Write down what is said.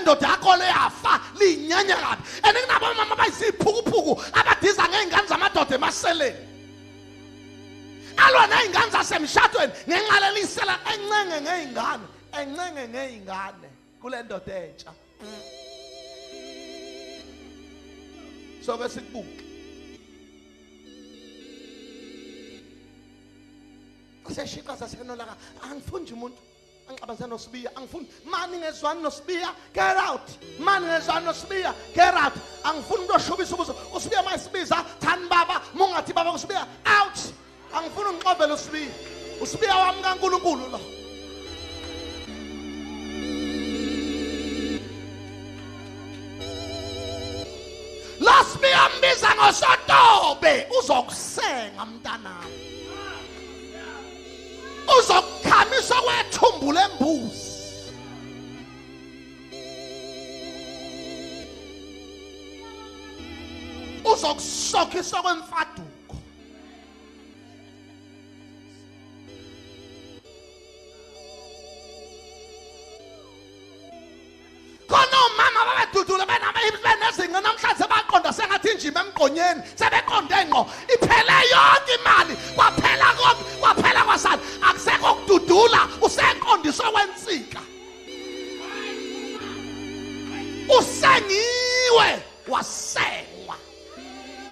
lendoda yakho leyafa liyinyanya kabi. And kunabomama abayiziphukuphuku abadiza ngey'ngane zamadoda emaseleni. Alwa ney'ngane zasemshadweni ngenxa lelisela encenge ngey'ngane, encenge ngey'ngane kule ndoda entsha. Soke sikubuke. Seshiqa sasenolaka, angifuni nje umuntu angixabase noSibiya, angifuni mani ngezwani noSibiya, get out. Mani ngezwani noSibiya, get out. Angifuni umuntu oshubisa ubuso. USibiya mayisibiza, thani baba, mungathi baba kuSibiya, out. Angifuni ungixovele uSibiya. USibiya wami kaNkulunkulu lo. Lo Sibiya mbiza ngosotobe, uzokusenga mntanami. Uzokukhamisa kwethumbu lembuzi. Uzokusokhisa kwemfaduko. Khona omama babedudule benezinqe namhlanje baqonda sengathi injima emgqonyeni, sebeqonde ngqo. Iphele yonke imali, kwaphela konke, kwaphela